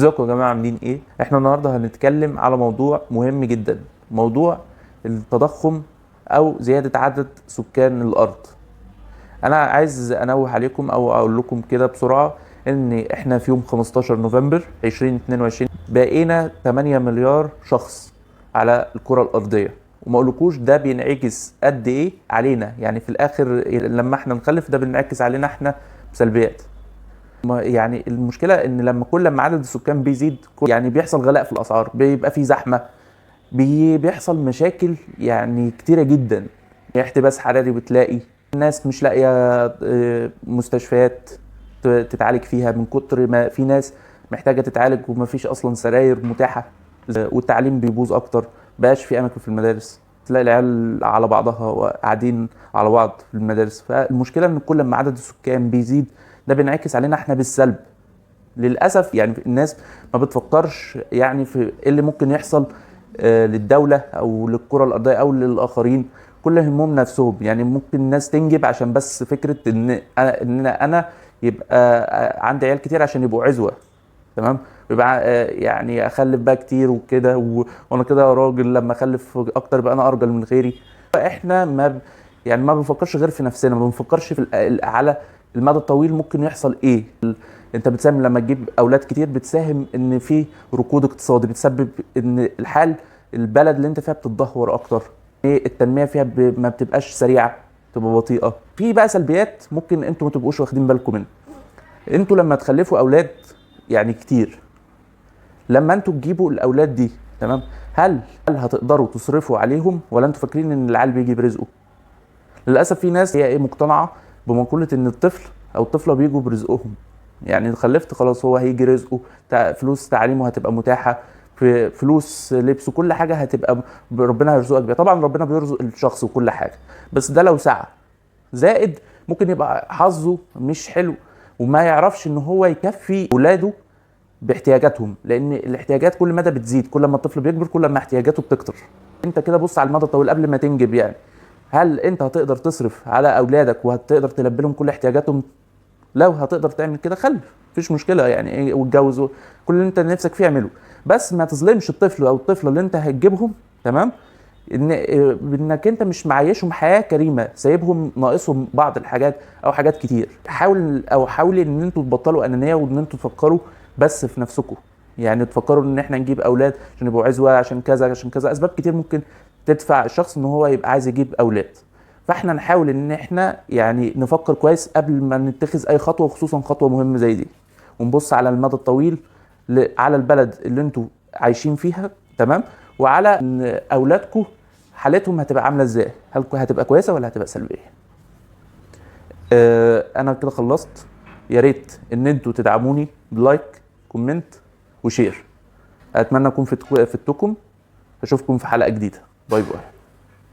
ازيكم يا جماعة، عاملين ايه؟ احنا النهارده هنتكلم على موضوع مهم جدا، موضوع التضخم او زيادة عدد سكان الارض. انا عايز انوه عليكم او اقول لكم كده بسرعة ان احنا في يوم 15 نوفمبر 2022 بقينا 8 مليار شخص على الكره الارضية، وما اقولكوش ده بينعكس قد ايه علينا. يعني في الاخر لما احنا نخلف ده بينعكس علينا احنا بسلبيات. يعني المشكلة ان لما كل ما عدد السكان بيزيد يعني بيحصل غلاء في الاسعار، بيبقى في زحمة، بيحصل مشاكل يعني كتيرة جدا، احتباس حراري، بتلاقي الناس مش لاقيه مستشفيات تتعالج فيها من كتر ما في ناس محتاجه تتعالج ومفيش اصلا سراير متاحة، والتعليم بيبوظ اكتر، بقاش في اماكن في المدارس، تلاقي العيال على بعضها وقاعدين على بعض في المدارس. فالمشكلة ان كل ما عدد السكان بيزيد ده بينعكس علينا احنا بالسلب للاسف. يعني الناس ما بتفكرش يعني في ايه اللي ممكن يحصل للدولة او للكرة الارضية او للاخرين، كل همهم نفسهم. يعني ممكن الناس تنجب عشان بس فكرة ان انا يبقى عندي عيال كتير عشان يبقوا عزوه، تمام، ويبقى يعني اخلف بقى كتير وكده، وانا كده راجل لما اخلف اكتر بقى انا ارجل من غيري. فاحنا ما بنفكرش غير في نفسنا، ما بنفكرش في على المدى الطويل ممكن يحصل ايه. انت بتساهم لما تجيب اولاد كتير، بتساهم ان في ركود اقتصادي، بتسبب ان الحال البلد اللي انت فيها بتتدهور اكتر، التنمية فيها ما بتبقاش سريعة، بتبقى بطيئه. في بقى سلبيات ممكن انتوا ما تبقوش واخدين بالكم منها. انتوا لما تخلفوا اولاد يعني كتير، لما انتوا تجيبوا الاولاد دي، تمام، هل هتقدروا تصرفوا عليهم ولا انتوا فاكرين ان العيال بيجي برزقه؟ للاسف في ناس هي ايه مقتنعة بمقولة ان الطفل او الطفلة بيجوا برزقهم، يعني خلفت خلاص هو هيجي رزقه، فلوس تعليمه هتبقى متاحة، في فلوس لبسه، كل حاجة هتبقى ربنا هيرزقك بيها. طبعا ربنا بيرزق الشخص وكل حاجة، بس ده لو سعى. زائد ممكن يبقى حظه مش حلو وما يعرفش ان هو يكفي ولاده باحتياجاتهم، لان الاحتياجات كل مدى بتزيد، كل ما الطفل بيكبر كل ما احتياجاته بتكتر. انت كده بص على المدى الطويل قبل ما تنجب، يعني هل انت هتقدر تصرف على اولادك وهتقدر تلبي لهم كل احتياجاتهم؟ لو هتقدر تعمل كده خلف، مفيش مشكلة، يعني ايه، واتجوز، كل اللي انت نفسك فيه اعمله، بس ما تظلمش الطفل او الطفلة اللي انت هتجيبهم، تمام، انك انت مش معيشهم حياة كريمة، سايبهم ناقصهم بعض الحاجات او حاجات كتير. حاولي ان انتوا تبطلوا انانية وان انتوا تفكروا بس في نفسكم، يعني تفكروا ان احنا نجيب اولاد عشان يبقوا عزوه، عشان كذا عشان كذا، اسباب كتير ممكن تدفع الشخص ان هو يبقى عايز يجيب اولاد. فاحنا نحاول ان احنا يعني نفكر كويس قبل ما نتخذ اي خطوة، وخصوصا خطوة مهمة زي دي، ونبص على المدى الطويل على البلد اللي انتوا عايشين فيها، تمام، وعلى ان اولادكم حالتهم هتبقى عامله ازاي، هل هتبقى كويسة ولا هتبقى سلبية. انا كده خلصت. يا ريت ان انتوا تدعموني ب like، comment و share. اتمنى اكون فدتكم. اشوفكم في حلقة جديدة. bye bye.